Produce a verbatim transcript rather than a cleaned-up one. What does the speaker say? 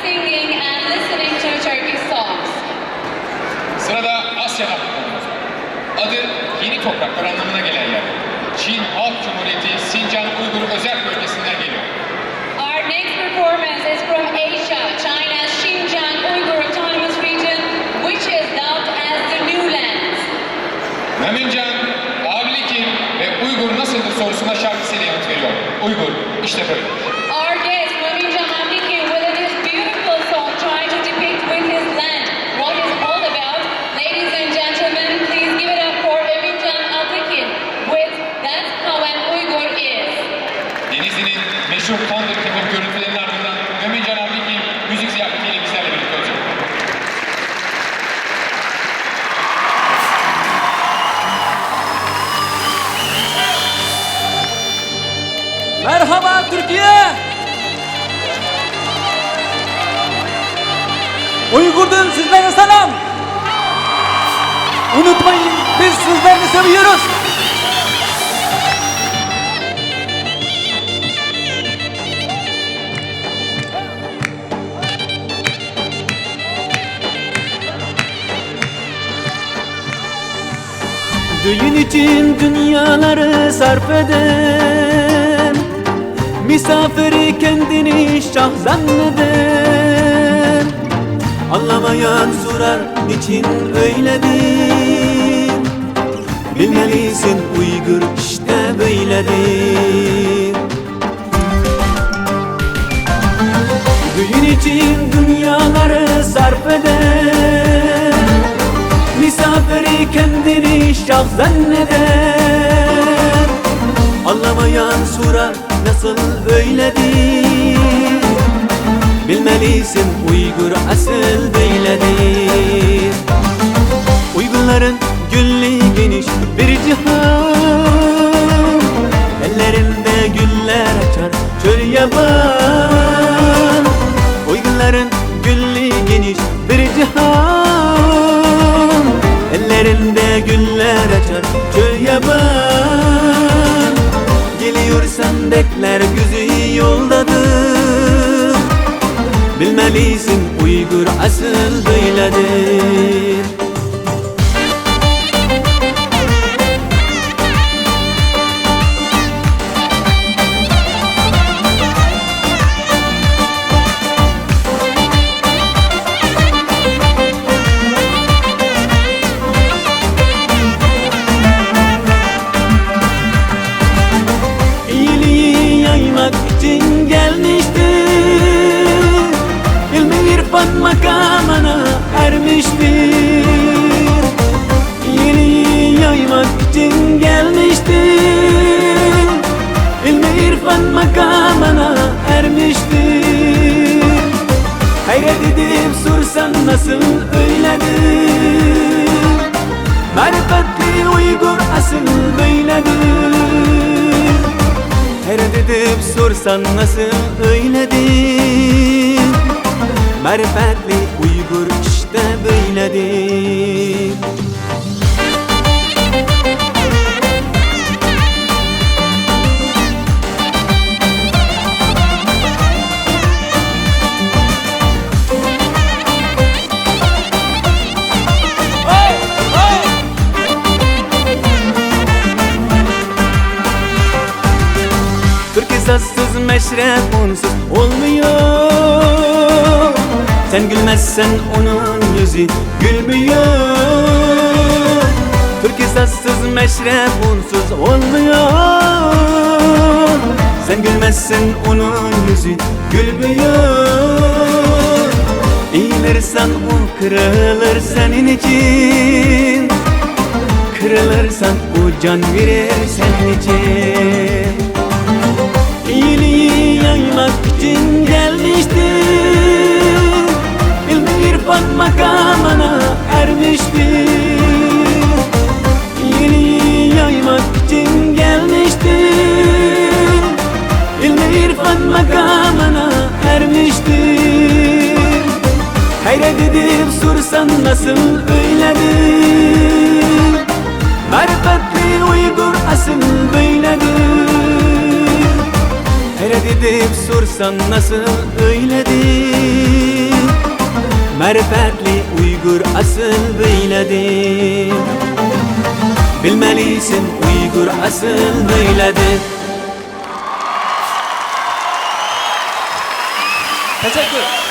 Singing and listening to Turkish songs. Sırada Asya'dan bir konumuz var. Adı yeni topraklar anlamına gelen yer. Çin Halk Cumhuriyeti Sincan Uygur Özerk Bölgesi'nden geliyor. Our next performance is from Asia, China's Xinjiang Uyghur Autonomous Region, which is dubbed as the New Lands. Mömincan Abli kim ve Uygur nasıldır sorusuna şarkısıyla yanıt veriyor. Uygur, işte böyle. Our guest, Mömincan Abli kim, will in his beautiful song try to depict with his land what is all about. Ladies and gentlemen, please give it up for Mömincan Abli kim with That's How an Uyghur Is. Denizli'nin meşhur Tandır Kebap görüntülerinin ardından Mömincan Abli kim müzik ziyafetiyle bizlerle birlikte olacak. Merhaba Türkiye! Uygur'dan sizlere selam! Unutmayın, biz sizleri seviyoruz! Düğün için dünyaları sarf eden misafiri kendini şah zanneder. Anlamayan sorar, niçin öyledir? Bilmelisin Uygur işte böyledir. Düğün için dünyaları sarf eder misafiri kendini şah zanneder. Anlamayan sorar, nasıl öyledir? Bilmelisin Uygur asıl böyledir. Uygurların gülü geniş bir cihan, ellerinde güller açar çöl yaban. Uygurların gülü geniş bir cihan, ellerinde güller açar çöl yaban. Geliyorsan bekler gözü yoldadır. Bilmelisin Uygur asıl böyledir. İyiliği yaymak için gelmiştir. İlmi irfan makamına ermiştir. İyiliği yaymak için gelmiştir. İlmi irfan makamına ermiştir. Hayret edip sorsan nasıl öyledir? Marifetli Uygur asıl böyledir. Hayret edip sorsan nasıl öyledir? Marifetli Uygur işte böyledir. Türkü sazsız meşrep unsuz olmuyor. Sen gülmezsen onun yüzü gülmüyor. Türkü sazsız meşrep unsuz olmuyor. Sen gülmezsen onun yüzü gülmüyor. Eğilirsen o kırılır senin için. Kırılırsan o can verir senin için. İyiliği yaymak için gelmiştir. İlmi irfan makamına ermiştir. İyiliği yaymak için gelmiştir. İlmi irfan makamına ermiştir. Hayret edip sorsan nasıl öyledir? Marifetli Uygur asıl böyledir. Hayret edip sorsan nasıl Her fertli Uygur asıl böyledir. Bilmelisin, Uygur asıl böyledir. Teşekkür.